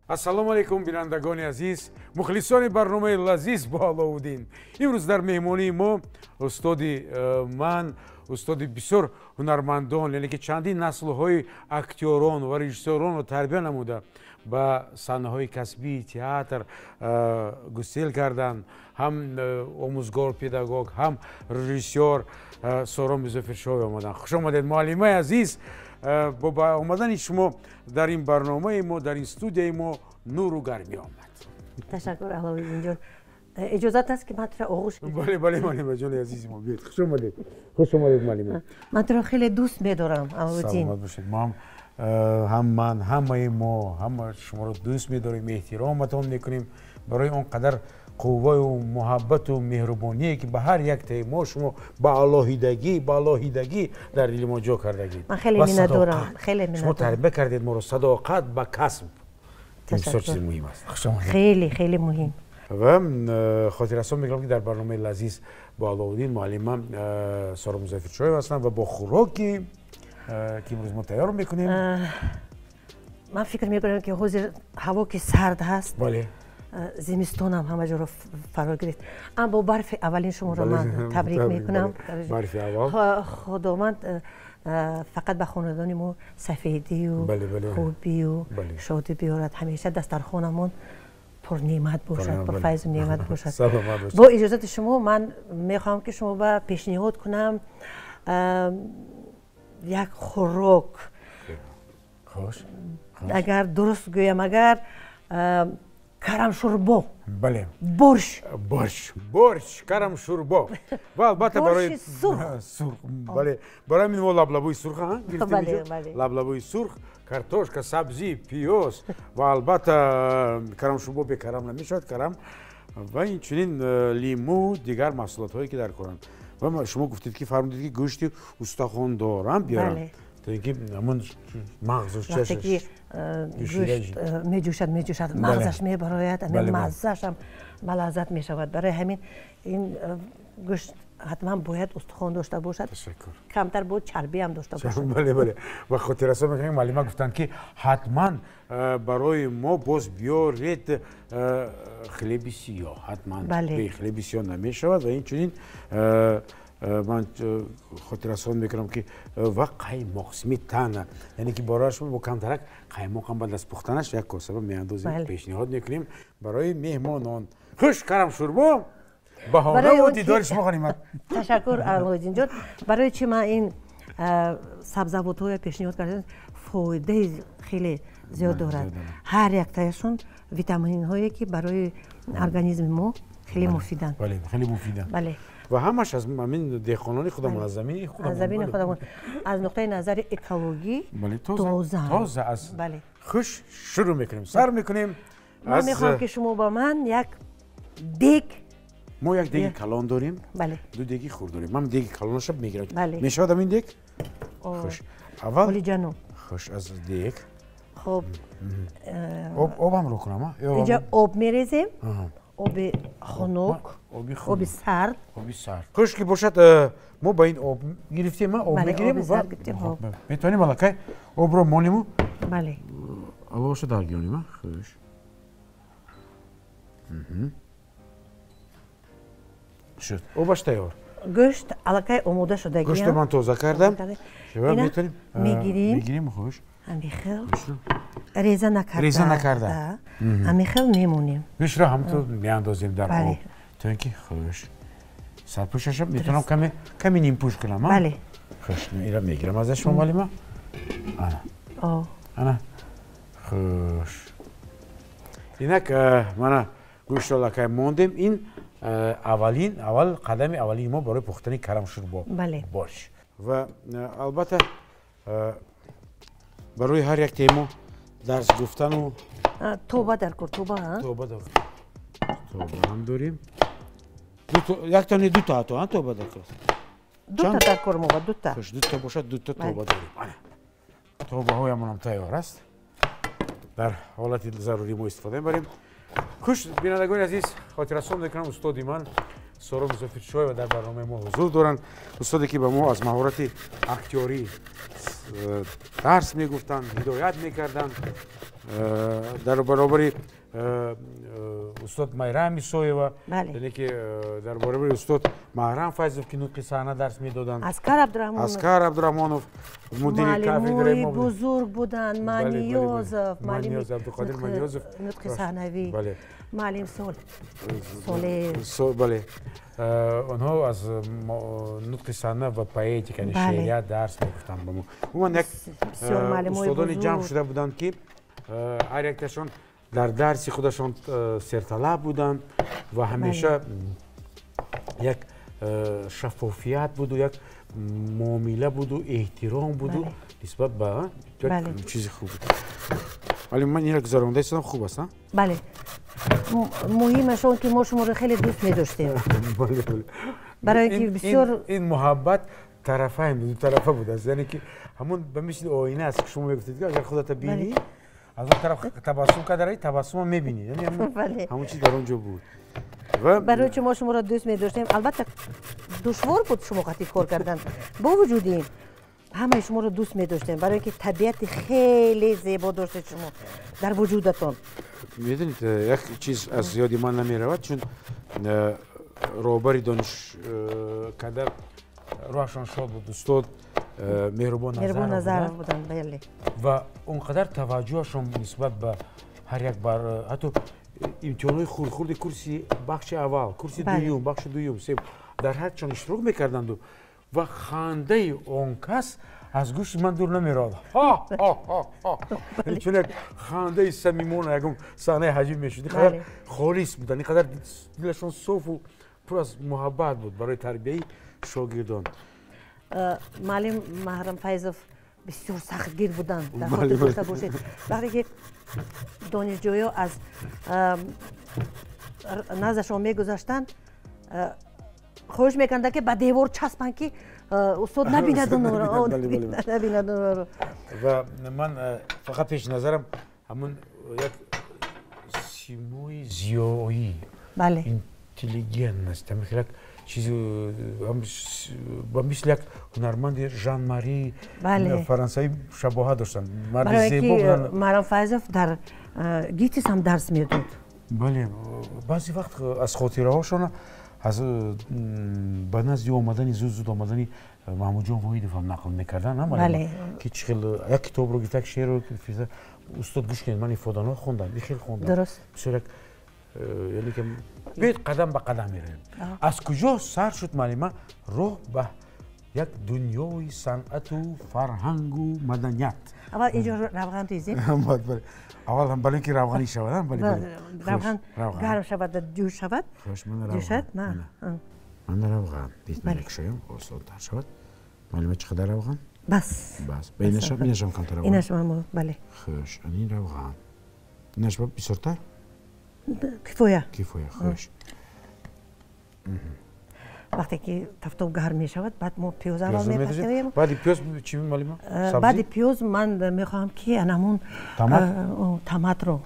Ассалому алайкум, бинандагони азиз, мухлисони барномаи лазиз бо Аловуддин. Имрӯз дар меҳмонии мо устоди ман, устоди бисёр ҳунармандон, яъне ки чандин наслҳои актёрон ва режиссёронро тарбия намуда, ба саҳнаҳои касбии театр гусел карданд, ҳам омӯзгор, педагог, ҳам режиссёр Соро Музаффаршоева омаданд. Хуш омадед, муаллимаи азиз. Бо омадани шумо дар ин барномаи мо, дар ин студияи мо нуру гармӣ омад. Ташаккур, Аловиддинҷон. Иҷозат аст, ки ман туро оғӯш гирам? Бале, бале, муаллимаҷони азизи мо, биёед. Хуш омадед, хуш омадед, муаллима. Ман туро хеле дӯст медорам, Аловиддин. Саломат бошед. Мо ҳам, ман, ҳамаи мо, ҳама шуморо дӯст медорем, эҳтироматон мекунем барои он қадар қувваю муҳаббату меҳрубоние, ки ба ҳар яктаи мо шумо ба алоҳидагӣ дар дили мо ҷо кардагид. Ман хеле миннатдорам, хеле. Шумо тарбия кардед моро садоқат ба касб. Ин бисёр чизи муҳим аст. Хуш омадед. Хеле, хеле муҳим. Ва хотиррасон мекунам, ки дар барномаи лазиз бо Аловуддин муаллима Соро Музаффаршоева ҳастанд ва бо хӯроки, ки имрӯз мо тайёр мекунем. Ман фикр мекунам, ки ҳозир ҳаво ки сард ҳаст, зимистонам ҳама ҷоро фаро гирифт, аммо барфи аввалин шуморо ман табрик мекунам. Барфи аввал. Худованд фақат ба хонадони мо сафедию хубию шодӣ биёрад, ҳамеша дастархонамон пурнеъмат бошад, пурфайзу неъмат бошад. Бо иҷозати шумо ман мехоҳам, ки шумо ба пешниҳод кунам як хӯрок. Агар дуруст гӯям, агар карамшурбо. Бале. Борщ. Борщ, борщ, карамшурбо. Ва албатта барои сурх. Сурх, бале. Барои ҳамин мо лаблабӯи сурх гирифтем, лаблабӯи сурх, картошка, сабзӣ, пиёз ва албатта карамшурбо бе карам намешавад, карам ва инчунин лимӯ, дигар маҳсулотҳое, ки дар коранд. Ва шумо гуфтед, ки фармудед, ки гӯшти устахондорам биёрам, то ин ки ҳамон мағзу вақте ки гӯшт меҷӯшад, меҷӯшад, мағзаш мебарояд, ҳамин маззаашам балаззат мешавад. Барои ҳамин ин гӯшт ҳатман бояд устухон дошта бошад, камтар бо чарбиам дошта бошад. Бале, ва хотиррасон мекунем, муаллима гуфтанд, ки ҳатман барои мо боз биёред хлеби сиёҳ, ҳатман, бе хлеби сиёҳ намешавад. Ва инчунин ман хотиррасон мекунам, ки ва қаймоқ, сметана, яъне ки борааш бо камтарак қаймоқам баъд аз пухтанаш як косаба меандозем. Пешниҳод мекунем барои меҳмонон. Хуш, карамшурбо баҳонаву дидори шумо ғанимат. Ташаккур, Алоиддинҷон. Барои чи ман ин сабзавотҳоя пешниҳод кардам? Фоидаи хеле зиёд дорад ҳар яктаяшон, витаминҳое, ки барои организми мо хеле муфиданд. Бале, хеле муфиданд. Бале. Ва ҳамаш аз ҳамин деҳқонони худамон, аз замини худамон, аз замини худамон, аз нуқтаи назари экологӣ. Тоза. Тоза аз. Хуш, шурӯъ мекунем, сар мекунем. Ман мехоҳам, ки шумо ба ман як дег. Мо як деги калон дорем, ду деги хурд дорем. Ман деги калонаша мегирам, мешавад ҳамин дег? Хуш, аввал Олиҷаноб. Хуш, аз дег. Хуб. Обам ро кунам? Инҷа об мерезем, оби хунук, оби сард. Оби сард. Хуш ки бошад, мо ба ин об гирифтем, об мегирем ва метавонем аллакай обро монему. Бале. Аловаша даргиронем. Хуш, шуд, обаш тайёр. Гӯшт аллакай омода шудагӣ. Гӯшто ман тоза кардам. Метавонем. Мегирем. Мегирем, хуш. Ҳамихел реза накарда. Реза накарда. Ҳамихел мемонем. Гӯштро ҳамту меандозем дар об, то ин ки, хуш, сарпӯшаша метавонам каме каме нимпӯш кунам. Бале. Хуш, ира мегирам аз шумо, муаллима. Ана, ана, хуш. Инак мана гӯштро аллакай мондем. Ин аввалин, аввал қадами аввалини мо барои пухтани карамшурбо, борщ. Ва албатта барои ҳар як темо дарс гуфтану тоба дар кор, тоба. Тоба, тоба ҳам дорем, якта не, дута ҳатто тоба дар кор. Дута дар кор мова, дута. Хуш, дута бошад, дута тоба дорем. Тобаҳоямонам тайёр аст, дар ҳолати зарурӣ мо истифода мебарем. Хуш, бинандагони азиз, хотиррасон мекунам, устоди ман Соро Музаффаршоева дар барномаи мо ҳузур доранд, устоде, ки ба мо аз маҳорати актёрӣ. Дарс мегуфтанд, ҳидоят мекарданд. Дар баробари устод Майрам Исоева, яъне ки дар баробари устод Маҳрам Файзов, ки нутқи саҳна дарс медоданд, Аскар Абдурахмонов, Аскар Абдурахмонов мудири кафедраи мо бузург буданд, Маниёзов, Маниёз, Абдуқодир Маниёзов, нутқи саҳнавӣ, муаллим Соле, бале, онҳо аз нутқи саҳна ва поэтика, яъне шеърият дарс мегуфтанд ба мо. Умуман як устодони ҷамъ шуда буданд, ки ҳар якташон дар дарси худашон серталаб буданд ва ҳамеша як шаффофият буду, як муомила буду, эҳтиром буду нисбат ба чизи хуб буд. Вале ман инро гузаронда истодам, хуб аст? Бале, муҳимаш он ки мо шуморо хеле дӯст медоштем, барои ки бисёр ин муҳаббат тарафайн дутарафа будааст, яъне ки ҳамон ба мисли оина аст, ки шумо мегуфтед, ки агар худата бинӣ, аз он тараф табассум кардаи, табассумро мебинӣ, яъне ҳамон чиз дар он ҷо буд. Барои чи мо шуморо дӯст медоштем. Албатта, душвор буд шумо қатъи кор кардан, бо вуҷуди ин ҳамаи шуморо дӯст медоштем, барои ки табиати хеле зебо доштед шумо дар вуҷудатон. Медонед, як чиз аз ёди ман намеравад, чун роҳбари донишкада, рӯҳашон шод буд, устод Меҳрубон Назаров буданд, бале, ва он қадар таваҷҷӯҳашон нисбат ба ҳар як бар ҳатто имтиҳонҳои хурдхурди курси бахши аввал, курси дуюм, бахши дуюм, сеюм, дар ҳарчон иштирок мекарданду ва хандаи он кас аз гӯшти ман дур намеравад. Чун як хандаи самимона, ягон саҳнаи ҳаҷиб мешуд. Ин қадар холис буданд, ин қадар дилашон софу пур аз муҳаббат буд барои тарбияи шогирдон. Муаллим Маҳрам Файзов бисёр сахтгир буданд, дар хотир дошта бошед. Вақте ки донишҷӯё аз наздашон мегузаштанд, хоҳиш мекарданд, ки ба девор часпанд, ки устод набинад онро. Ва ман фақат пеши назарам ҳамон як симои зиёӣ, интеллигентность, ҳамин хел як чизи ба мисли як ҳунарманди Жан Мари фарансавӣ шабоҳат доштанд. Барои ки Маҳрам Файзов дар ГИТИС ҳам дарс медод. Бале, баъзе вақт аз хотираҳошона аз ба назди омадани, зуд зуд омадани Маҳмудҷон Воҳидов ҳам нақл мекарданд, ки чӣ хел як китобро гирифта, як шеърро гирифта: «Устод, гӯш кунед, ман ифодаҳо хондам, ин хел хондам». Бисёр як, яъне ки биёед, қадам ба қадам меравем. Аз куҷо сар шуд, муаллима, роҳ ба як дунёи санъату фарҳангу маданият? Аввал инҷо равған резем. Аввал ҳам бале, ки равғанӣ шавад. Равған гарм шавад, ҷӯш шавад, ҷӯшад. Мана равған мекушоям, осонтар шавад. Муаллима, чӣ қадар равған? Бас. Бас. Ба инашам, инашам камтар равған? Инашам, бале. Хуш, ин равған, инаш бисёртар? Кифоя. Кифоя, хуш. Вақте ки тафтоб гарм мешавад, баъд мо пиёз аввал мепартоем. Баъди пиёз чӣ, муаллима? Баъди пиёз ман мехоҳам, ки анамун томатро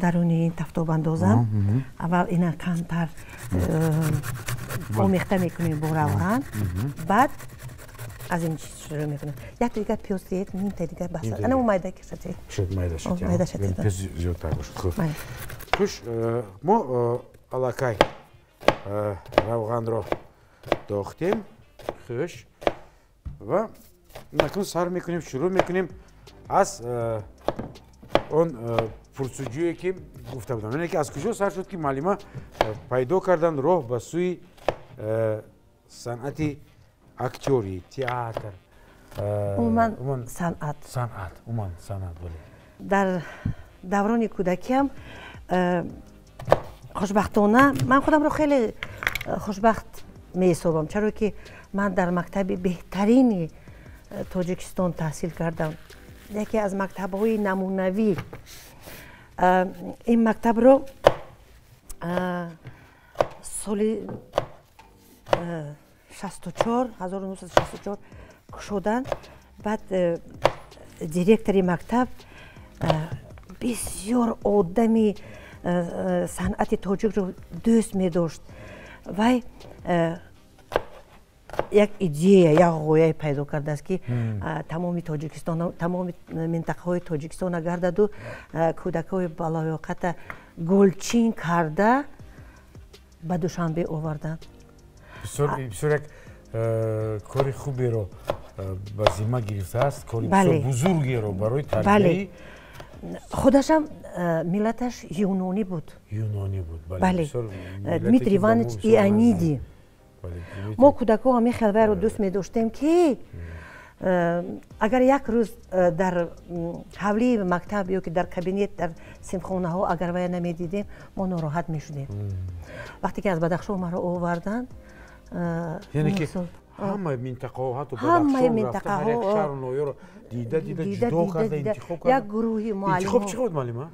даруни ин тафтоб андозам. Аввал ина камтар омехта мекунем бо равған, баъд аз ин чиз шурӯъ мекунем. Якта дигар пиёз диҳед, нимта дигар бас. Ана майда кашад. Шуд, майда шуд. Майда шуд. Пиёз зиёдтар бошад. Хуб, хуш, мо аллакай равғанро дохтем. Хуш, ва акнун сар мекунем, шурӯъ мекунем аз он пурсуҷӯе, ки гуфта будам, яъне ки аз куҷо сар шуд, ки муаллима пайдо кардан роҳ ба сӯи санъати актёрӣ, театр? Умуман санъат. Санъат, умуман санъат, бале. Дар даврони кӯдакиам, хушбахтона, ман худамро хеле хушбахт меҳисобам, чаро ки ман дар мактаби беҳтарини Тоҷикистон таҳсил кардам, яке аз мактабҳои намунавӣ. Ин мактабро соли 64, 1964 кушоданд. Баъд директори мактаб бисёр одами санъати тоҷикро дӯст медошт. Вай Як идея, як ғояе пайдо кардааст, ки тамоми Тоҷикистон, тамоми минтақаҳои Тоҷикистона гардаду кӯдакҳои балоёқата гулчин карда ба Душанбе оварданд. Бисёр як кори хуберо ба зимма гирифтааст, кори бисёр бузургеро барои тарбияи. Худашам миллаташ юнонӣ буд. Юнонӣ буд. Бале, Дмитрий Иванович Иониди. Мо кӯдакҳо ҳамин хелвайро дӯст медоштем, ки агар як рӯз дар ҳавлии мактаб ё ки дар кабинет, дар синфхонаҳо агар вая намедидем, мо нороҳат мешудем. Вақте ки аз Бадахшон маро оварданд, яъне ки ҳамаи минтақаҳо, ҳатто Бадахшон рафта, ҳар як шаҳру ноҳияро дида дида ҷудо карда, интихоб карда. Як гурӯҳи муаллимо. Интихоб чӣ буд, муаллима?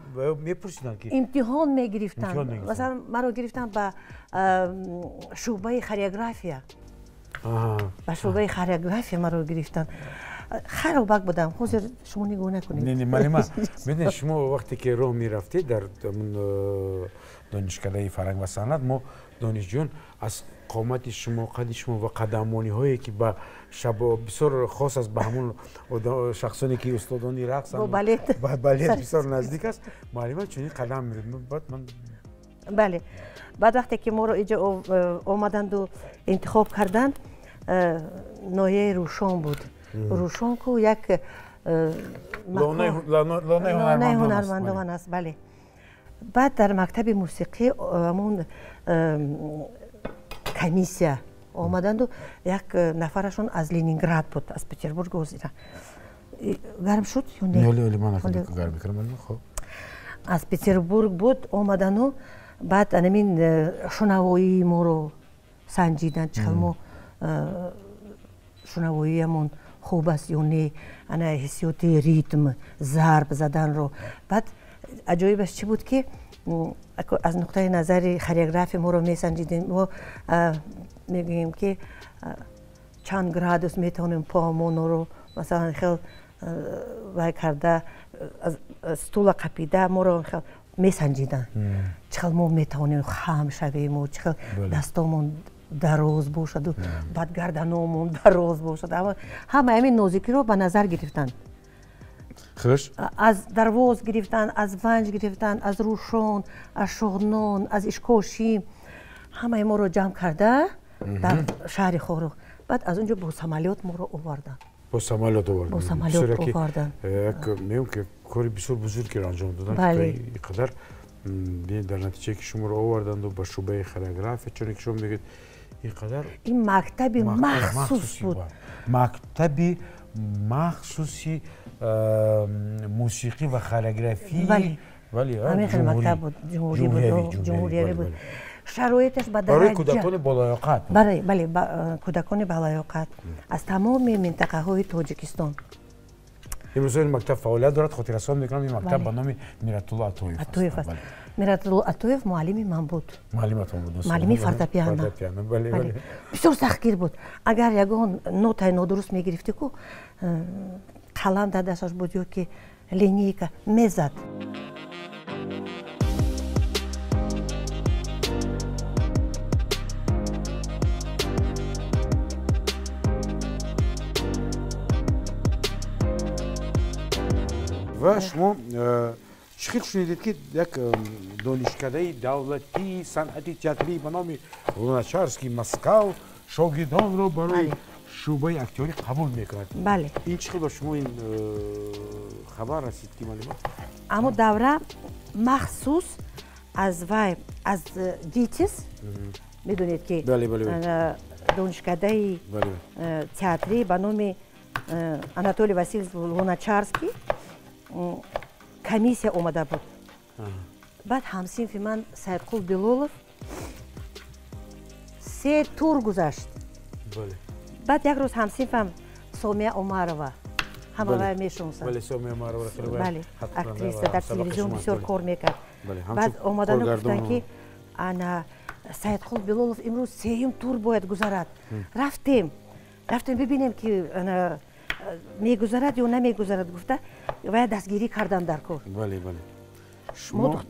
Мепурсиданд ки имтиҳон мегирифтанд. Масалан, маро гирифтанд ба шӯъбаи хореография. Ба шӯъбаи хореография маро гирифтанд. Харобак будам. Ҳозир шумо нигоҳ накунед. Не, не, муаллима, медонед, шумо вақте ки роҳ мерафтед дар донишкадаи фарҳанг ва санъат, мо донишҷӯён аз қомати шумо, қади шумо ва қадамониҳое ки ба шабо бисёр хос аст, ба ҳамон шахсоне ки устодони рақсанд, ба балет бисёр наздик аст, муаллима чунин қадам меред. Баъд ман бале, баъд вақте ки моро иҷо омаданду интихоб карданд, ноҳияи Рӯшон буд. Рӯшон ку як лонаи ҳунармандон аст. Бале, баъд дар мактаби мусиқӣ ҳамон комиссия омаданду, як нафарашон аз Ленинград буд, аз Петербург озира. Гарм шуд ё не? Аз Петербург буд, омадану баъд анамин шунавоии моро санҷиданд, чӣ хел мо шунавоиямон хуб аст ё не, ана ҳиссиёти ритм, зарб заданро. Баъд аҷоибаш чӣ буд, ки аз нуқтаи назари хореография моро месанҷидем. Мо мегӯем, ки чанд градус метавонем поамонро масалан хел вай карда, стула қапида моро хел месанҷиданд, чӣ хел мо метавонем хам шавему, чӣ хел дастомон дароз бошаду баъд гарданомон дароз бошад. Ҳамаи ҳамин нозикиро ба назар гирифтанд. Хуш аз Дарвоз гирифтанд, аз Ванҷ гирифтанд, аз Рӯшон, аз Шоғнон, аз Ишкошим, ҳамаи моро ҷамъ карда дар шаҳри Хоруғ. Баъд аз он ҷо бо самолёт моро оварданд. Бо самолёт оварданд. Бо самолёт оварданд. Як мегӯям, ки кори бисёр бузургеро анҷом доданд, ки қадар дар натиҷае ки шуморо оварданду ба шӯъбаи хореография, чуне ки шумо мегӯед, ин қадар ин мактаби махсус буд, мактаби махсуси мусиқӣ ва хореографӣ. Бале, ҳамин хел мактаб буд, ҷумҳуриявӣ буд. Шароиташ ба барои кӯдакони болаёқат. Бале, бале, кӯдакони болаёқат аз тамоми минтақаҳои Тоҷикистон. Имрӯзҳо ин мактаб фаъолият дорад. Хотиррасон мекунам, ин мактаб ба номи Миратулло Атоев Атоев аст. Миратулло Атоев муаллими ман буд. Муаллиматон буд. Муаллими фортепиано. Бисёр сахтгир буд. Агар ягон нотаи нодуруст мегирифтӣ ку, қалам дар дасташ буд ё ки линейка, мезад. Ва шумо чӣ хел шунидед, ки як донишкадаи давлатии санъати театрӣ ба номи Луначарский Москав шогирдонро барои шӯъбаи актёрӣ қабул мекунад? Бале. Ин чӣ хел ба шумо ин хабар расид, ки муаллима? Аммо давра махсус аз вай, аз ГИТИС, медонед ки донишкадаи театрӣ ба номи Анатолий Васильевич Луначарский комиссия омада буд. Баъд ҳамсинфи ман Саидқул Билолов се тур гузашт. Баъд як рӯз ҳамсинфам Сомия Омарова, ҳама вай мешиносанд, бале, актриса, дар телевизион бисёр кор мекард. Баъд омадану гуфтанд, ки ана Саидқул Билолов имрӯз сеюм тур бояд гузарад. Рафтем, рафтем бибинем, ки мегузарад ё намегузарад, гуфта вая дастгирӣ кардам дар кор. Бале, бале. Шумо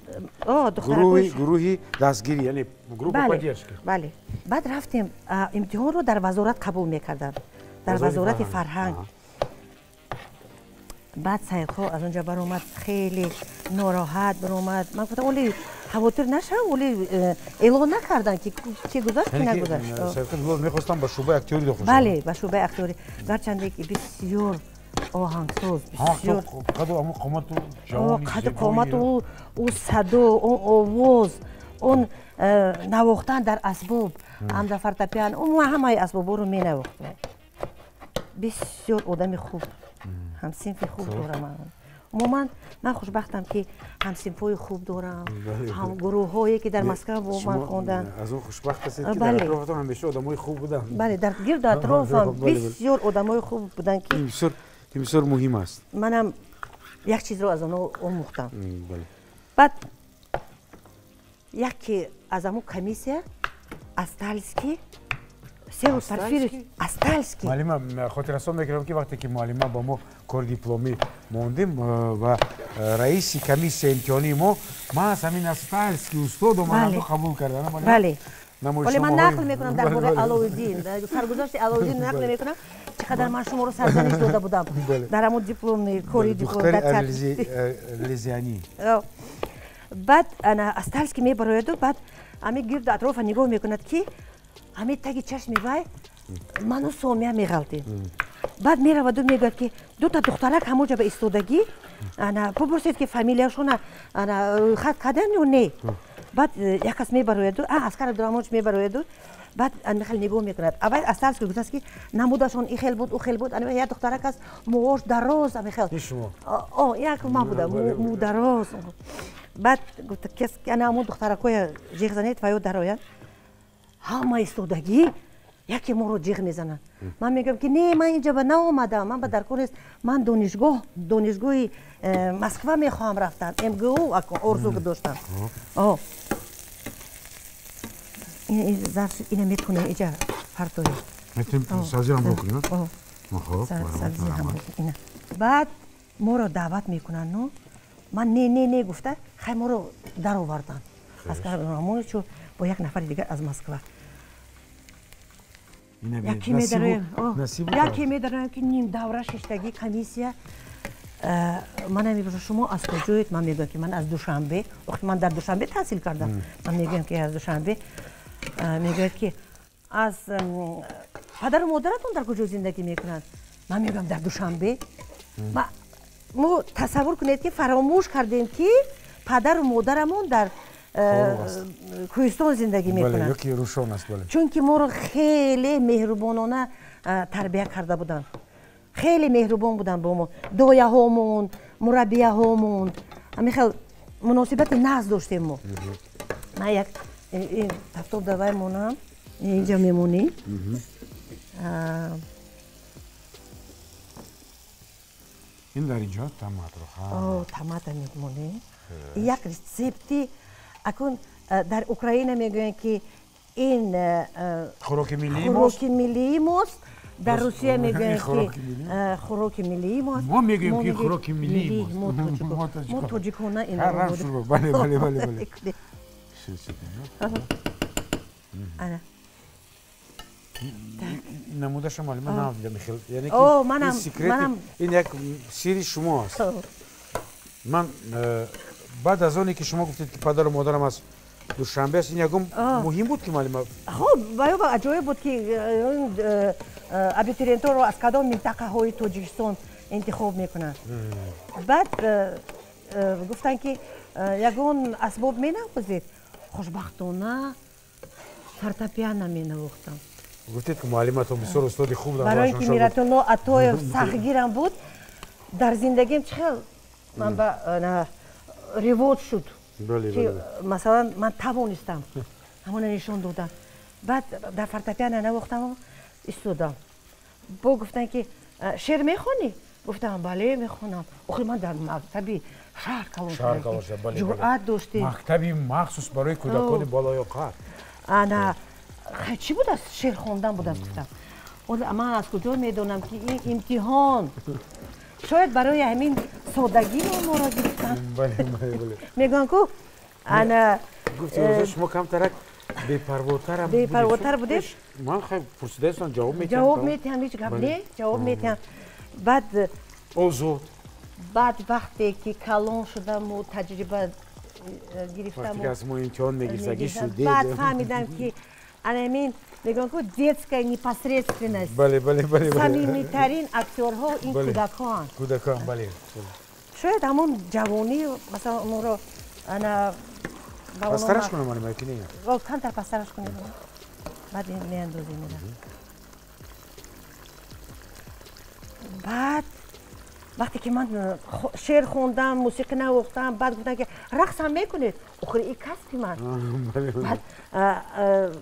гурӯҳи дастгирӣ, яъне группа поддержки. Бале. Баъд рафтем, имтиҳонро дар вазорат қабул мекарданд, дар вазорати фарҳанг. Баъд Саидхо аз онҷа баромад, хеле нороҳат баромад. Ман гуфтам, оли хавотир нашав, оли эълон накарданд ки ки гузашт, ки нагузашт. Саидхо мехостам ба шӯъбаи актёрӣ дохил шавад. Бале, ба шӯъбаи актёрӣ. Гарчанде ки бисёр оҳангсоз, бисёр қаду қомату ҷавони, қаду қомату, ӯ садо, он овоз, он навохтан дар асбоб, ҳам дар фортепиано, умуман ҳамаи асбобҳоро менавохт. Бисёр одами хуб, ҳамсинфи хуб дорам. Умуман ман хушбахтам, ки ҳамсинфҳои хуб дорам, ҳамгурӯҳҳое ки дар Москва бо ман хонданд. Аз он хушбахт ҳастед, ки дар атрофатон ҳамеша одамои хуб буданд. Бале, дар гирду атрофам бисёр одамои хуб буданд, ки ин бисёр муҳим аст. Манам як чизро аз онҳо омӯхтам. Баъд яке аз ҳамон комиссия, Астальский Сеу Порфирич Астальский. Муаллима, хотиррасон мекунам, ки вақте ки муаллима ба мо кори дипломӣ мондем ва раиси комиссияи имтиҳонии мо маҳз ҳамин Астальский устод омаданд, қабул карданд. Бале. Оле ман нақл мекунам дар бораи Алоуддин, саргузашти Алоуддин нақл мекунам, чӣ қадар ман шуморо сарзаниш дода будам дар ҳамон дипломни кори диплом. Лезианӣ. Баъд Астальский мебарояду, баъд ҳамин гирду атрофа нигоҳ мекунад, ки ҳамин таги чашми вай ману Сомия меғалтем. Баъд мераваду мегӯяд, ки дута духтарак ҳамонҷа ба истодагӣ, бупурсед, ки фамилияшона хат карданд ё не. Баъд як кас мебарояду, Аскар Абдураҳмонович мебарояду, баъд хел нигоҳ мекунад. Аввал Астальский гуфтааст, ки намудашон и хел буд, ӯ хел буд. Як духтарак аст, мӯош дароз, ами хел. Як ман будам, мӯ дароз. Баъд гуфта, ана ҳамон духтаракҳоя ҷиғ занед ва ё дароянд. Ҳама истодагӣ яке моро ҷиғ мезананд. Ман мегӯям, ки не, ман инҷа ба наомадам, ман ба даркор нест, ман донишгоҳи Москва мехоҳам рафтан, МГУ орзу доштам. Ина метонем иҷа партоем. Метонем сабзиам бикунем? Баъд моро даъват мекунанд, ну ман не, не, не гуфта, хай моро дароварданд. Аскар Абдураҳмоновичу бо як нафари дигар аз Москва. Яке медароем, ки ним давра шиштагӣ комиссия. Мана мепурсад, шумо аз куҷоед? Ман мегӯям, ки ман аз Душанбе. Охи ман дар Душанбе таҳсил кардам. Ман мегӯям, ки аз Душанбе. Мегӯяд, ки аз падару модаратон дар куҷо зиндагӣ мекунанд? Ман мегӯям, дар Душанбе. Мо тасаввур кунед, ки фаромӯш кардем, ки падару модарамон дар кӯҳистон зиндагӣ мекунанд, чунки моро хеле меҳрубонона тарбия карда буданд, хеле меҳрубон буданд бо мо дояҳомон, мураббияҳомон. Ҳамин хел муносибати нағз доштем мо. Ман як тафтоб давай монам, инҷа мемонӣ. Ин дар инҷо томатро томата мемонем. Як рецепти акун дар Украина мегӯянд, ки ин хӯроки миллии мост, дар Русия мегӯянд, ки хӯроки миллии мост. Мо мегӯем, ки хӯроки миллии мост. Мо тоҷикона. Бале, бале, бале, бале. Намудаша, муаллима, надидам хел, яъне ки секрет, ин як сирри шумо аст. Ман баъд аз оне ки шумо гуфтед, ки падару модарам аз Душанбе аст, ин ягон муҳим буд, ки муаллима? Хуб, баё аҷоиб буд, ки абитуриентҳоро аз кадом минтақаҳои Тоҷикистон интихоб мекунанд. Баъд гуфтанд, ки ягон асбоб менавозед? Хушбахтона фортепиано менавохтам. Гуфтед, ки муаллиматон бисёр устоди хуб. Барои ин ки Миратулло Атоев сахтгирам буд, дар зиндагиам чӣ хел ман ба ривоҷ шуд, ки масалан ман тавонистам ҳамона нишон додам. Баъд дар фортепиано навохтам, истодам. Бо гуфтанд, ки шеър мехонӣ? Гуфтам, бале, мехонам. Охир ман дар мактаби шаҳр калон шудам, ҷуръат доштем. Мактаби махсус барои кӯдакони болоёқат. Ана чӣ будааст? Шеър хондан будааст, гуфтам. Ман аз куҷо медонам, ки ин имтиҳон? Шояд барои ҳамин Содагиро моро гирифтанд. Мегӯянд ку ана гуфти шумо камтарак бепарвотарам бепарвотар будед. Ман хай пурсидаистам, ҷавоб метиҳам. Ҷавоб метиҳам, ҳеҷ гап не, ҷавоб метиҳам. Баъд озод. Баъд вақте ки калон шудаму таҷриба гирифтам, вақте ки аз мо имтиҳон мегирифтагӣ шудед, баъд фаҳмидам ки ана ҳамин мегӯянд ку детская непосредственность. Бале, бале, бале. Самимитарин актёрҳо ин кӯдакҳоанд. Кӯдакҳоанд, бале. Шояд ҳамон ҷавонӣ масалан онро ана пастараш кунам, ана ки не? Камтар пастараш кунем. Баъд меандозем ина. Баъд вақте ки ман шеър хондам, мусиқӣ навохтам, баъд гуфтам ки рақсам мекунед? Охир ин касби ман. Баъд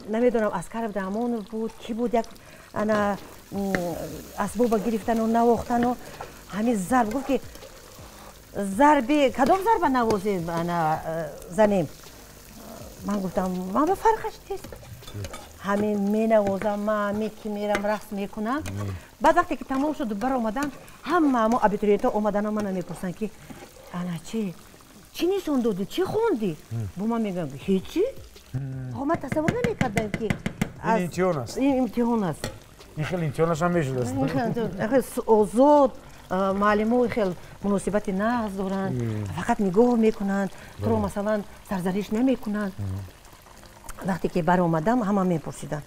намедонам Аскар Абдураҳмонов буд, ки буд, як ана асбоба гирифтану навохтану ҳамин зарб гуфт ки зарби кадом зарба навозем, ана занем? Ман гуфтам ман ба фарқаш нест, ҳамин менавозам, ман ҳамин ки мерам рақс мекунам. Баъд вақте ки тамом шуд баромадам, ҳама мо абитуриентҳо омадану мана мепурсанд ки ана чи чӣ нишон додӣ, чӣ хондӣ? Бо ман мегӯям ҳечи. Ман тасаввур намекардам ки ин имтиҳон аст. Ин имтиҳон аст. Ин хеле имтиҳонаш ҳам мешудааст. Озод муаллимо хел муносибати нағз доранд, фақат нигоҳ мекунанд, туро масалан сарзаниш намекунанд. Вақте ки баромадам, ҳама мепурсиданд.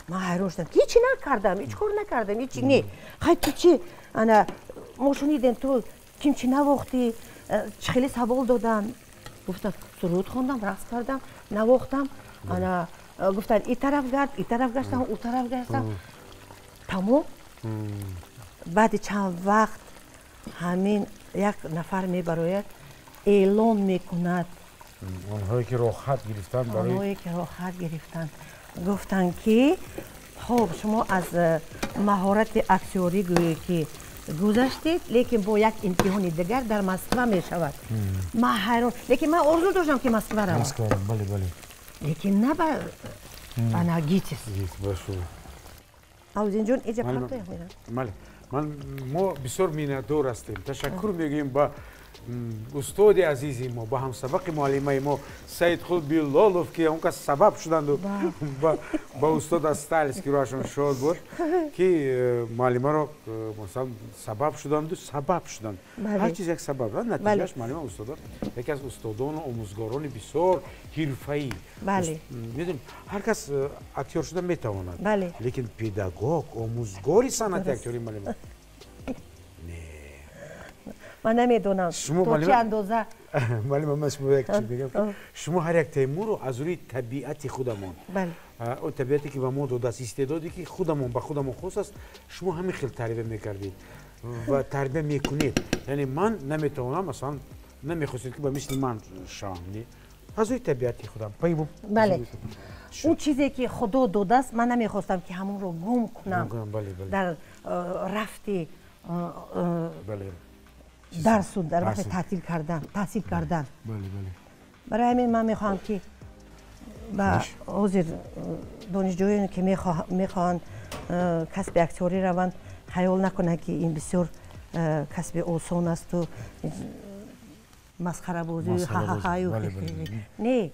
Ман ҳайрон шудам, ки ҳечи накардам, ҳеҷ кор накардам, ҳечи не. Хай ту чи? Ана мо шунидем ту ким чи навохтӣ? Чӣ хеле савол доданд. Гуфтам суруд хондам, рақс кардам, навохтам. Ана гуфтанд и тараф гард, и тараф гаштам, у тараф гаштам. Тамом. Баъди чанд вақт ҳамин як нафар мебарояд, эълон мекунад. Онҳое ки роҳат гирифтанд барои онҳое ки роҳат гирифтанд гуфтанд ки хоб шумо аз маҳорати актёрӣ гӯё ки гузаштед, лекин бо як имтиҳони дигар дар Москва мешавад. Ман ҳайрон, лекин ман орзу доштам ки Москва равам. Москва, бале, бале. Лекин на ба ана ГИТИС. Аллоуддинҷон, иҷа партоя мерам. Бале. Ман мо бисёр миннатдор ҳастем. Ташаккур мегӯем ба устоди азизи мо, ба ҳамсабақи муаллимаи мо Саидқул Билолов, ки он кас сабаб шуданду ба устод Астальский роҳашон шод буд, ки муаллимаро масалан сабаб шуданду сабаб шуданд. Ҳар чиз як сабаб, натиҷааш муаллима устодон яке аз устодону омӯзгорони бисёр ҳирфаӣ. Медонед, ҳар кас актёр шуда метавонад, лекин педагог, омӯзгори санъати актёрӣ муаллима ман намедонам то чӣ андоза. Муаллима, ман шумо як чиз мегӯям ки шумо ҳар як Темурро аз рӯи табиати худамон, он табиате ки ба мо додааст, истеъдоде ки худамон ба худамон хос аст, шумо ҳамин хел тарбия мекардед ва тарбия мекунед. Яъне ман наметавонам, масалан намехостед ки ба мисли ман шавам, аз рӯи табиати худам. Бале, он чизе ки Худо додааст, ман намехостам ки ҳамонро гум кунам дар рафти дарсу дар вақти таҳсил кардан. Барои ҳамин ман мехоҳам ки ба ҳозир донишҷӯёне ки мехоҳанд касби актёрӣ раванд, хаёл накунанд ки ин бисёр касби осон асту масхарабозию ҳаҳаҳаю. Не,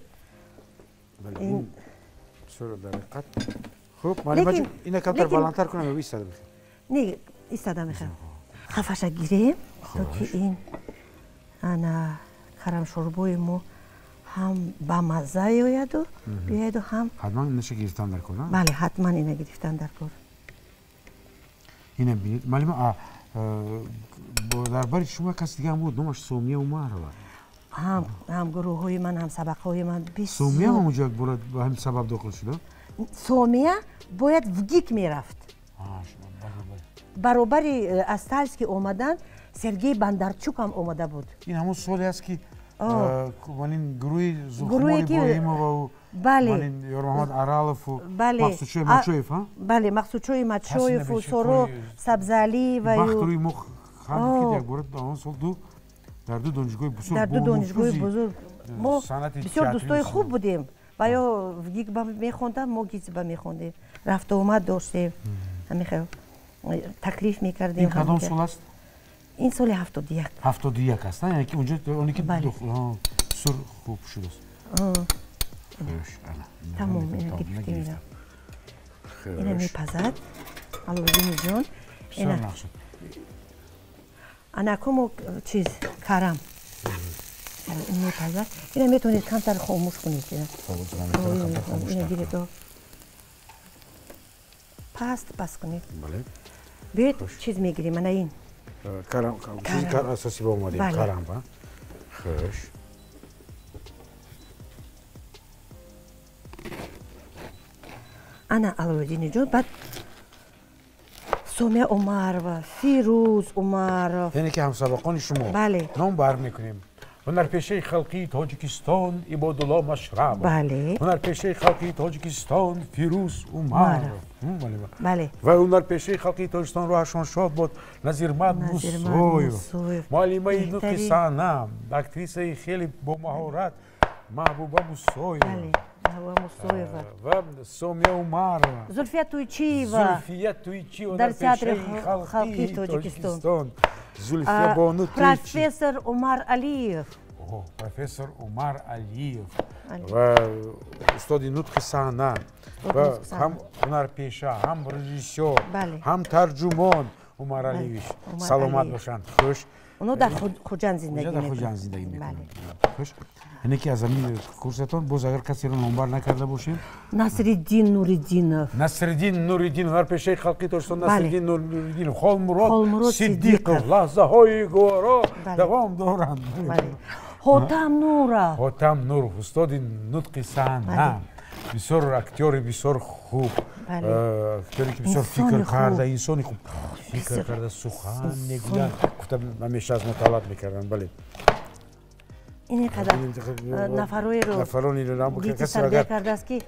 хуб муаллимаҷон, ина камтар баландтар кунам ё истада мехоҳед? Не, истада мехоҳам. Хафаша гирем то ки ин ана карамшӯрбои мо ҳам ба мазза ояду биёяду ҳам ҳатман инаша гирифтан дар кор. Бале, ҳатман ина гирифтан дар кор. Ина бинед муаллима, дар бари шумо каси дига ҳам буд, номаш Сомия Умарова. Ҳам гурӯҳҳои ман, ҳам сабақҳои ман бисёр. Сомия ҳам онҷо якбора ба ҳамин сабаб дохил шуда? Сомия бояд в ГИК мерафт. Баробари Астальский омадан Сергей Бондарчук ҳам омада буд. Ин ҳамон соле аст ки манин гурӯҳи Зулхумор Иброҳимову манин Ёрмаҳмад Аралову Мақсудшои Мачоев, бале, Мақсудшои Мачоеву Соро Сабзалиеваю. Вақт рӯи мо хандид ки якбора дар он сол дар ду донишгоҳи бузург, дар ду донишгоҳи бузург мо бисёр дӯстои хуб будем. Ва ё в ГИК ба мехондам, мо ГИТИС ба мехондем, рафту омад доштем, ҳамин хел таклиф мекардем. Ин кадом сол аст? Ин соли 71. 71 аст, яъне ки унҷо оне ки сур хуб шудааст. Тамом, ина гирифтем. Ина мепазад. Аловиддини ҷон. Ина. Ана кому чиз карам. Ин мепазад. Ина метавонед камтар хомӯш кунед. Ина гиред. Паст паст кунед. Биёед чиз мегирем, ана ин. Карам, чизи асосӣ ба омадем, карам, ба? Хуш. Ана Аловиддини ҷон, баъд Сомия Умарова, Фирӯз Умаров. Яъне ки ҳамсабақони шумо. Бале. Ном бар мекунем. Ҳунарпешаи халқии Тоҷикистон Ибодулло Машрабов. Бале. Ҳунарпешаи халқии Тоҷикистон Фирӯз Умаров. Бале. Ва ҳунарпешаи халқии Тоҷикистон рӯҳашон шод бод Назирмад Мусоев. Муаллимаи нутқи саҳна, актрисаи хеле бомаҳорат Маҳбуба Мусоева. Бале. Маҳбуба Мусоева. Ва Сомия Умарова. Зульфия Туйчиева. Зульфия Туйчиева дар театри халқии Тоҷикистон. Зульфия Бону Туйчиева. Профессор Умар Алиев. Профессор Умар Алиев ва устоди нутқи саҳна ва ҳам ҳунарпеша, ҳам режиссёр, ҳам тарҷумон Умар Алиевич. Саломат бошанд. Хуш. Оно дар Хуҷанд зиндагӣ мекунанд. Хуҷанд зиндагӣ мекунанд. Хуш. Яъне ки аз ҳамин курсатон боз агар касеро номбар накарда бошем? Насриддин Нуриддинов. Насриддин Нуриддинов, ҳунарпешаи халқии Тоҷикистон Насриддин Нуриддинов, Холмурод Сиддиқов, лаҳзаҳои гуворо давом доранд. Ҳотам Нуров. Ҳотам Нуров, устоди нутқи саҳна. Бисёр актёри бисёр хуб, актёре ки бисёр фикр карда, инсони хуб фикр карда, сухан мегӯяд. Гуфта ҳамеша аз мо талаб мекарданд, бале. Ин қадар нафароеро дити тарбия кардааст, ки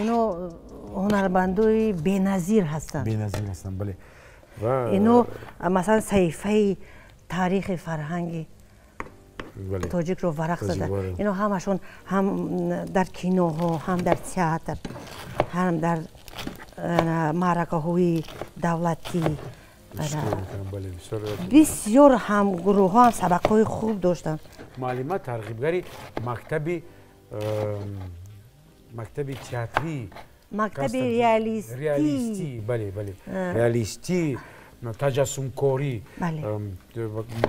ино ҳунармандои беназир ҳастанд. Беназир ҳастанд, бале. Ино масалан саҳифаи таърихи фарҳанги тоҷикро варақ зада. Ино ҳамашон ҳам дар киноҳо, ҳам дар театр, ҳам дар маъракаҳои давлатӣ бисёр ҳамгурӯҳҳо ҳам сабақҳои хуб доштанд. Муаллима тарғибгари мактаби театрӣ, мактаби реалистӣ, бале, бале, реалистӣ, таҷассумкорӣ,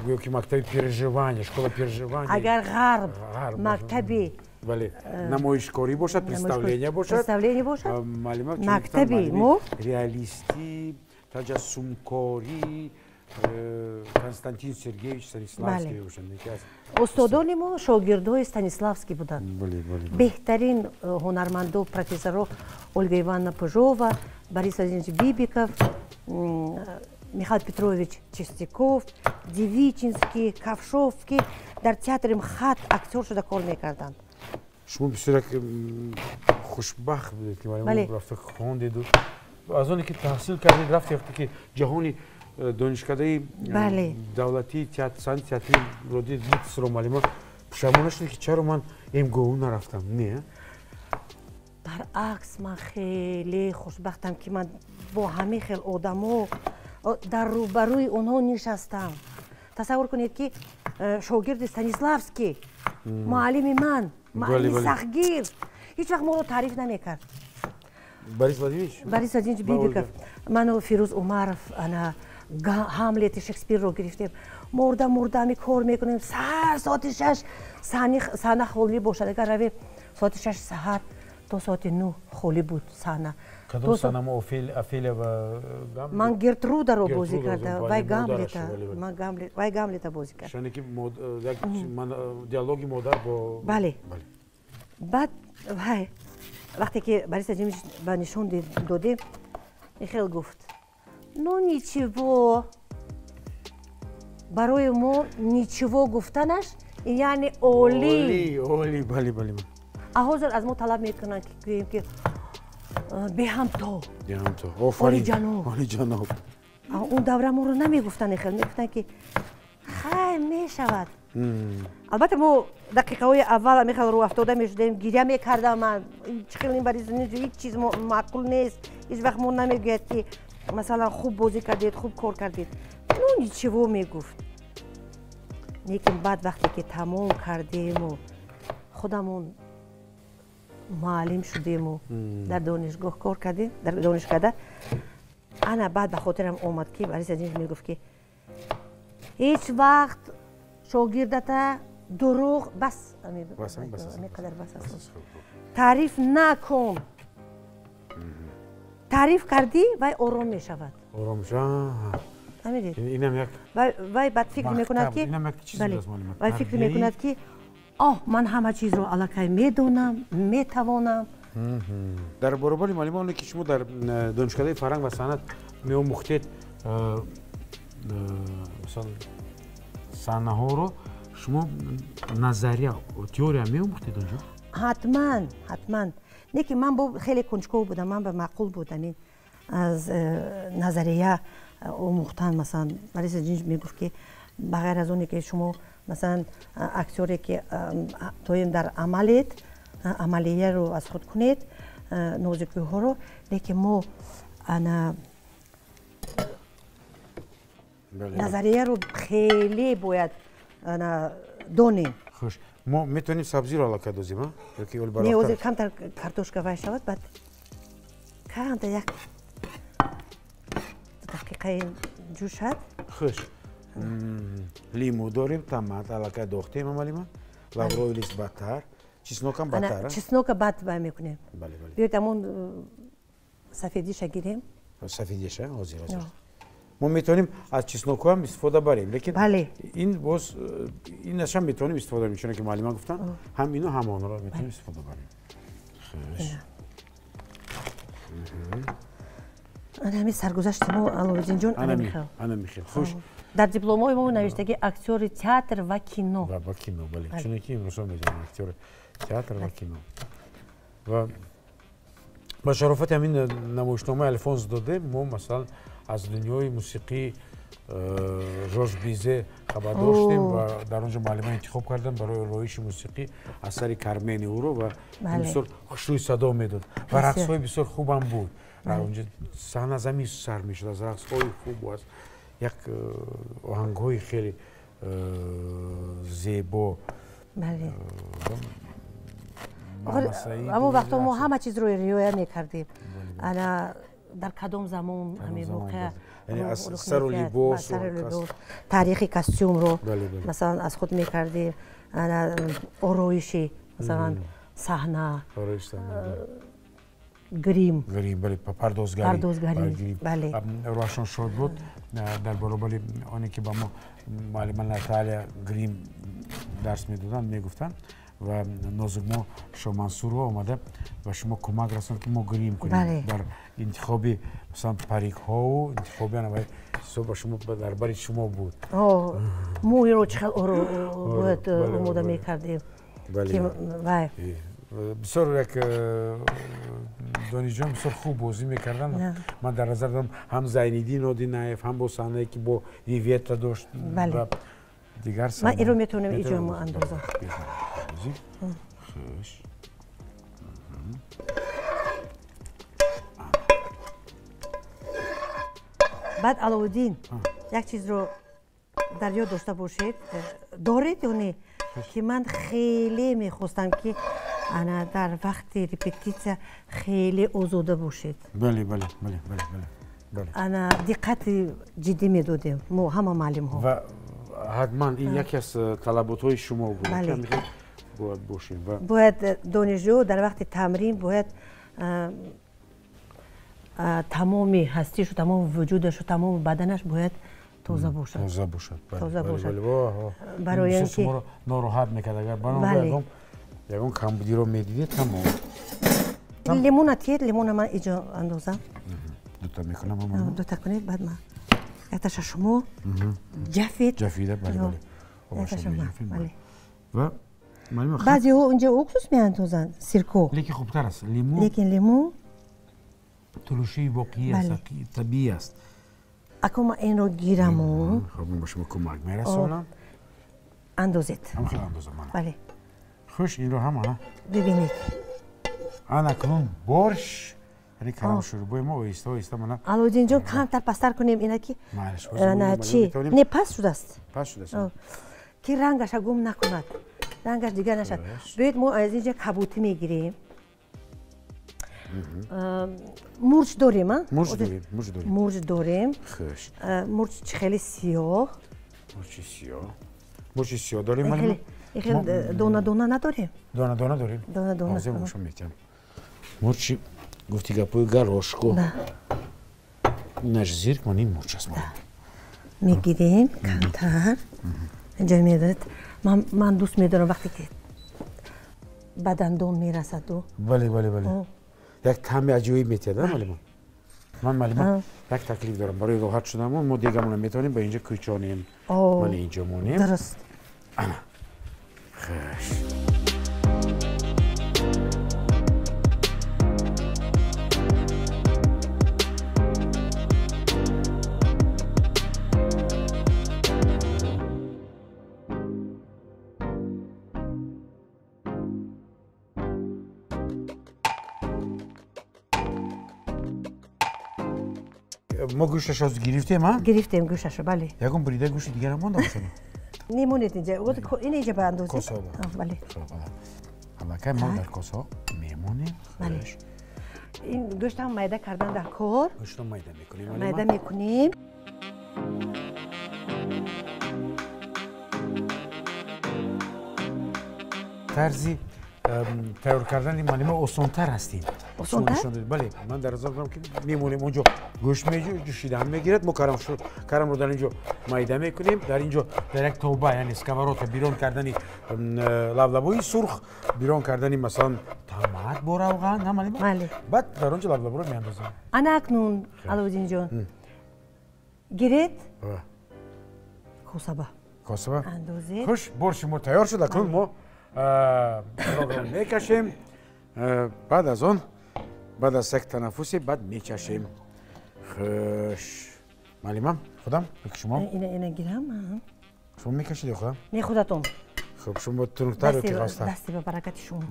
гӯё ки мактаби переживания, школа переживания. Агар ғарб мактаби намоишкорӣ бошад, представление бошад, мактаби мо реалистӣ, таҷассумкорӣ, Константин Сергеевич Станиславский бошанд. Устодони мо шогирдҳои Станиславский буданд. Беҳтарин ҳунармандо, профессоро Ольга Ивановна Пыжова, Борис Владимирович Бибиков, Михаил Петрович Чистяков, Девичинский, Ковшовский дар театри МХАТ актёр шуда кор мекарданд. Шумо бисёр як хушбахт будед, ки рафта хондеду аз оне ки таҳсил кардед, рафте вақте ки ҷаҳони донишкадаи давлатии санъати театриро дид, ГИТИСро муаллима пушаймон нашудед, ки чаро ман МГУ нарафтам? Не? Баръакс, ман хеле хушбахтам, ки ман бо ҳамин хел одамо дар рӯбарӯи онҳо нишастам. Тасаввур кунед, ки шогирди Станиславский, муаллими ман, муаллими сахтгир, ҳеҷ вақт моро таъриф намекард. Борис Владимирович? Борис Владимирович Бибиков. Ману Фирӯз Умаров ана Ҳамлети Шекспирро гирифтем. Мурда мурда ҳами кор мекунем. Саҳар соати 6 саҳна холӣ бошад. Агар равем соати 6 саҳар то соати 9 холӣ буд саҳна. Кадом саҳна мо Офелия ва Гамлет? Ман Гертрударо бозӣ карда, вай Гамлета. Ман Гамлет, вай Гамлета бозӣ кард. Яъне ки як диалоги модар бо Бале. Баъд вай вақте ки Борис Владимирович ба нишон додем, хел гуфт: ну ничего. Барои мо ничего гуфтанаш яъне олӣ. Олӣ, бале, бале. А ҳозир аз мо талаб мекунанд, ки гӯем, ки беҳамто. Беҳамто. Офарин. Олиҷаноб. Олиҷаноб. Он давра моро намегуфтанд, хел мегуфтанд, ки хай мешавад. Албатта мо дақиқаҳои аввал ҳамин рӯ афтода мешудем, гиря мекардам ман. Чӣ хел ин Борис Владимирович ҳеҷ чиз маъқул нест. Ҳеҷ вақт мо намегӯяд, ки масалан хуб бозӣ кардед, хуб кор кардед. Ну ничего мегуфт. Лекин баъд вақте ки тамом кардему худамон муаллим шудему дар донишгоҳ кор кардем, дар донишкада, ана баъд ба хотирам омад, ки Борис Азизович мегуфт, ки ҳеҷ вақт шогирдата дурӯғ бас, қадар бас аст, таъриф накун. Таъриф кардӣ, вай ором мешавад. Ором мешавад. Вай баъд фикр мекунад, ки вай фикр мекунад, ки оҳ, ман ҳама чизро аллакай медонам, метавонам. Дар баробари муаллима, оне ки шумо дар донишкадаи фарҳанг ва санъат меомӯхтед, масалан, саҳнаҳоро шумо назария, теория меомӯхтед онҷо? Ҳатман, ҳатман. Не ки ман бо хеле кунҷков будам, ман ба маъқул будам ин аз назария омӯхтан. Масалан, Борис Азизович мегуфт, ки ба ғайр аз оне ки шумо, масалан, актёре ки доим дар амалед, амалияро аз худ кунед, нозикиҳоро, лекин мо ана назарияро хеле бояд донем. Хуш, мо метавонем сабзиро аллакай дозем, ёки не, ҳозир камтар картошка вай шавад, баъд камтар як дақиқаи ҷӯшад. Хуш, лиму дорем, томат аллакай дохтем, амалима, лавровый лист бадтар, чеснокам бадтар. Чеснока баъд вай мекунем. Биёед, ҳамон сафедиша гирем. Сафедиша ҳозир, ҳозир. Мо метавонем аз чеснокҳоам истифода барем, лекин ин боз инашам метавонем истифода барем, чуноки муаллима гуфтанд, ҳам ину, ҳам онро метавонем истифода барем. Хуш, ана ҳамин саргузашти мо, Аловиддинҷон, ана михел. Ана михел. Хуш, дар дипломҳои мо навиштаги актёри театр ва кино. Ва кино, бале, чуноки имрӯзҳо медонем, актёри театр ва кино. Ва ба шарофати ҳамин намоишномаи Алфонс Доде мо, масалан, аз дунёи мусиқии Жорж Бизе хабар доштем ва дар он ҷо муаллима интихоб кардам барои ороиши мусиқӣ асари Кармени ӯро, ва бисёр хушрӯй садо медод ва рақсҳои бисёр хубам буд. Онҷо саҳна аз ҳамин сар мешуд, аз рақсҳои хубу аз як оҳангҳои хеле зебо. Ҳамон вақтҳо мо ҳама чизро риоя мекардем, ана дар кадом замон ҳамин воқеа, сару либос, таърихи костюмро, масалан, аз худ мекардем, ороиши, масалан, саҳна, грим. Грим, бале, пардозгарӣ. Пардозгарӣ, бале. Рӯҳашон шод буд, дар баробари оне ки ба мо муаллима Наталия грим дарс медоданд, мегуфтанд, ва Нозукмо Шомансурова омада ба шумо кӯмак расонд, ки мо грим кунем дар интихоби, масалан, парикҳову интихоби ана ба шумо дар бари шумо буд. Мӯйро чӣ хел бояд омода мекардем. Вай бисёр як донишҷӯён бисёр хуб бозӣ мекарданд. Ман дар назар дорам ҳам Зайниддин Одинаев, ҳам бо саҳнае ки бо Вивета дошт ва дигар. Ман инро метавонам иҷо андозам. Хуш, баъд, Аловуддин, як чизро дар ёд дошта бошед, доред ё не, ки ман хеле мехостам, ки ана дар вақти репетитсия хеле озода бошед. Бале, бале, бале, бале, бале. Ана диққати ҷиддӣ медодем мо, ҳама муаллимҳо. Ва ҳатман ин яке аз талаботҳои шумо буд, бояд бошем. Бояд донишҷӯ дар вақти тамрин бояд тамоми ҳастишу, тамоми вуҷудашу, тамоми баданаш бояд тоза бошад. Тоза бошад. Тоза бошад. Барои ин ки шуморо нороҳат мекард, агар бано ягон камбудиро медидед, тамом. Лимона тиед, лимона ман иҷо андозам. Дута мекунам. Дута кунед, баъд ман якташа шумо ҷафид. Ҷафида, бале, бале. Якташа ман, бале. Ва баъзеҳо инҷо уксус меандозанд, сирко. Лекин хубтар аст лиму. Лекин лиму тулушии воқеӣ аст, табиӣ аст. Ако ман инро гираму. Хуб, ман ба шумо кӯмак мерасонам. Андозед. Ҳам хел андозам ман. Бале. Хуш, инро ҳам ана. Бибинед. Ана кунун борщ, яъне калам-шӯрбои мо оҳиста оҳиста мана. Аловиддинҷон, камтар пасттар кунем ина, ки на чи не паст шудааст. Паст шудааст. Ки рангаша гум накунад, рангаш дигар нашад. Биёед мо аз инҷа кабутӣ мегирем. Мурч дорем, а? Мурч дорем, мурч дорем. Мурч дорем. Хуш. Мурч хеле сиёҳ. Мурчи сиёҳ. Мурчи сиёҳ дорем, малима? Хеле дона дона надорем? Дона дона дорем. Дона дона. Ҳозир мошон метиҳам. Мурчи гуфти гапои горошку. Да. Инаш зирк, ман ин мурч аст. Мегирем камтар. Инҷа медонед, ман дӯст медорам вақте ки ба дандон мерасаду. Бале, бале, бале. Як таъми аҷоиб метиҳад, а, малима? Ман, малима, як таклиф дорам. Барои роҳат шуданамон мо дегамонро метавонем ба инҷа кӯчонем. Ман инҷо монем. Дуруст. Ана. Хуш. Мо гӯшташро гирифтем, а? Гирифтем гӯшташро, бале. Ягон бурида гӯшти дигар монда бошад? Немонед инҷа. Ин инҷа ба андоза. Косаба. Бале. Аллакай мо дар косаҳо мемонем. Бале. Ин гӯштам майда кардан дар кор. Гӯштро майда мекунем. Майда мекунем. Тарзи тайёр кардани малима осонтар ҳастем. Осонтар? Бале, ман дар назар дорам ки мемонем онҷо гӯшт ҷӯшидан мегирад, мо карамро дар инҷо майда мекунем, дар инҷо дар як тоба, яъне сковородка бирон кардани лаблабои сурх, бирон кардани масалан томат бо равған, на малима? Бале. Баъд дар онҷо лаблаборо меандозем. Ана акнун, Аловиддинҷон, гиред косаба. Косаба? Андозед. Хуш, борщи мо тайёр шуд, акнун мо рогро мекашем, баъд аз он, баъд аз як танаффусе, баъд мечашем. Хуш. Малима, худам, ки шумо? Ина гирам. Шумо мекашед ё худам? Не, худатон. Хуб, шумо тунуктар ё ки ғафстар? Дасти ба баракати шумо.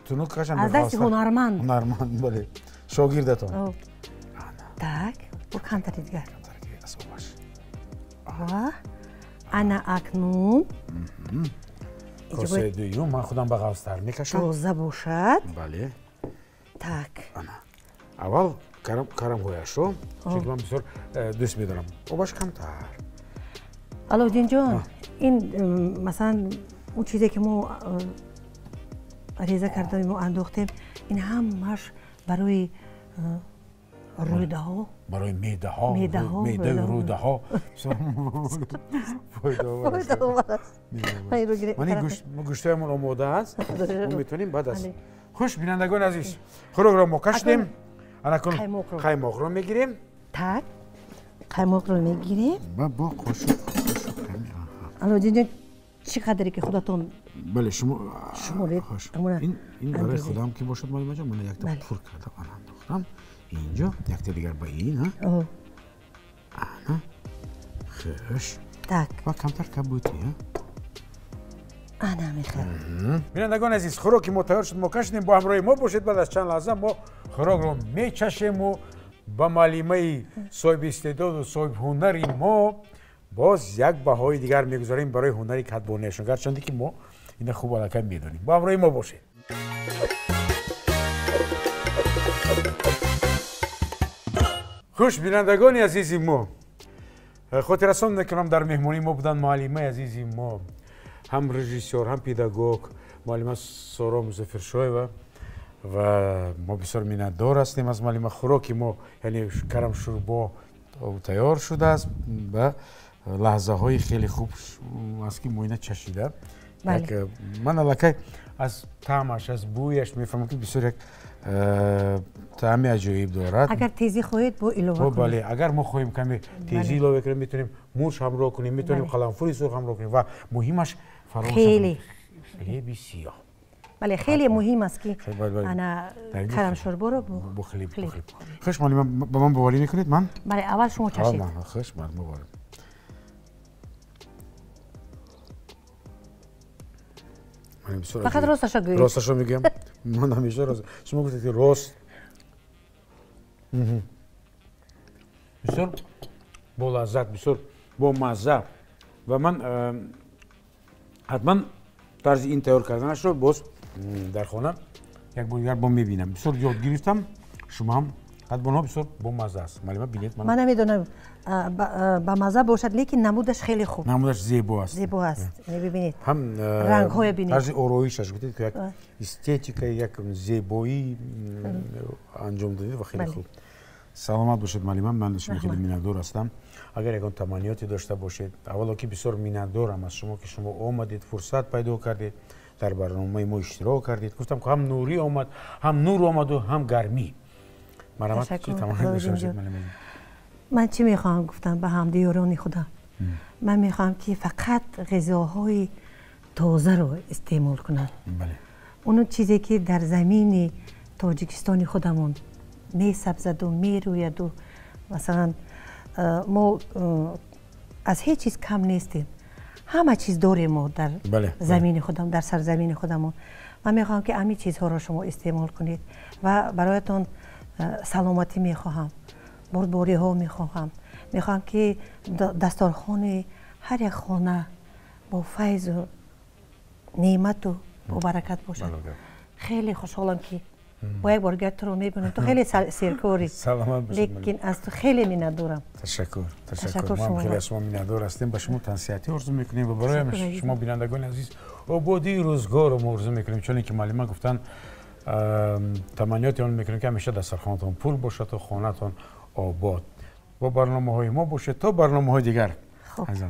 Тунук кашам. Аз дасти ҳунарманд. Ҳунарманд, бале. Шогирдатон. Так, бо камтари дигар. Камтари дигар, асобаш. Ана акнун. Косаи дуюм ман худам ба ғафстар мекашам. Тоза бошад. Бале. Так. Ана. Аввал карамҳояшро, чунки ман бисёр дӯст медорам. Обаш камтар. Аловиддинҷон, ин масалан он чизе ки мо реза кардем, мо андохтем, ин ҳамааш барои рӯдаҳо, барои меъдаҳо, меъдаю рӯдаҳо фоидаовар аст. Ман ин гӯштҳоямон омода аст, мо метавонем баъд аз. Хуш, бинандагони азиз, хӯрокро мо кашидем. Анакун қаймоқро мегирем. Так, қаймоқро мегирем. Ва бо қошуқ. Аловиддинҷон, чӣ қадре ки худатон. Бале, шумо шуморед. Ин барои худам ки бошад, малимаҷон, ман якта пур кардам, ана андохтам. Инҷо якта дигар ба ин, ҳа? Ана. Хуш. Так. Ва камтар кабутӣ, ҳа? Ана мехӯрам. Бинандагони азиз, хӯроки мо тайёр шуд, мо кашидем, бо ҳамроҳи мо бошед. Баъд аз чанд лаҳза мо хӯрокро мечашему ба маълимаи соҳиби истеъдоду соҳиби ҳунари мо боз як баҳои дигар мегузорем барои ҳунари кадбониашон, гарчанде ки мо ина хуб аллакай медонем. Бо ҳамроҳи мо бошед. Хуш, бинандагони азизи мо, хотиррасон мекунам, дар меҳмонии мо буданд муаллимаи азизи мо, ҳам режиссёр, ҳам педагог, муаллима Соро Музаффаршоева, ва мо бисёр миннатдор ҳастем аз муаллима. Хӯроки мо, яъне карамшӯрбо тайёр шудааст ва лаҳзаҳои хеле хуб аст ки мо ина чашида. Ман аллакай аз таъмаш, аз бӯяш мефаҳмам ки бисёр як таъми аҷоиб дорад. Агар тезӣ хоҳед, бо илова кунед. Бале, агар мо хоҳем каме тезӣ илова кунем, метавонем мурч ҳамроҳ кунем, метавонем қаламфури сурх ҳамроҳ кунем ва муҳимаш фаромӯш хлеби сиёҳ. Бале, хеле муҳим аст ки ана карамшӯрборо бо хлеб. Хуш, малима, ба ман боварӣ мекунед? Ман? Бале, аввал шумо чашед. Хуш, ман боварам. Фақат росташо гӯед. Росташо мегӯям. Ман ҳамеша рост. Шумо гуфтед ки рост. Бисёр бо лаззат, бисёр бо мазза. Ва ман ҳатман тарзи ин тайёр карданашро боз дар хона як бор дигар бо мебинам. Бисёр ёд гирифтам, шумо ҳам ҳатман. Бисёр бомазза аст, муаллима, бинед. Ман намедонам, ба мазза бошад, лекин намудаш хеле хуб. Намудаш зебо аст. Зебо аст, мебинед. Ҳам рангҳоя бинед. Тарзи ороишаш, гуфтед, ки як эстетика, як зебоӣ анҷом додед ва хеле хуб. Саломат бошед, муаллима. Ман шумо хеле миннатдор ҳастам. Агар ягон таманниёте дошта бошед. Аввало ки бисёр миннатдорам аз шумо, ки шумо омадед, фурсат пайдо кардед, дар барномаи мо иштирок кардед. Гуфтам, ки ҳам нурӣ омад, ҳам нур омаду ҳам гармӣ. Марҳамат, чӣ таманно дошта бошед, муаллима? Ман чӣ мехоҳам гуфтам ба ҳамдиёрони худам? Ман мехоҳам, ки фақат ғизоҳои тозаро истеъмол кунанд, он чизе ки дар замини Тоҷикистони худамон месабзаду мерӯяду. Масалан, мо аз ҳеҷ чиз кам нестем, ҳама чиз дорем мо дар замини худам, дар сарзамини худамон. Ман мехоҳам, ки ҳамин чизҳоро шумо истеъмол кунед ва бароятон саломатӣ мехоҳам, бурдбориҳо мехоҳам. Мехоҳам, ки дасторхони ҳар як хона бо файзу неъмату бо баракат бошад. Хеле хушҳолам, ки бо як бор дигар туро мебинам. Ту хеле серкорӣ, лекин аз ту хеле миннатдорам. Ташаккур, ташаккур. Мо хеле аз шумо миннатдор ҳастем. Ба шумо тансиҳатӣ орзу мекунем ва барои шумо, бинандагони азиз, ободии рӯзгорро мо орзу мекунем. Чуне ки муаллима гуфтанд, таманниёти он мекунем, ки ҳамеша дастархонатон пур бошаду хонатон обод. Бо барномаҳои мо бошед то барномаҳои дигар.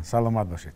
Саломат бошед.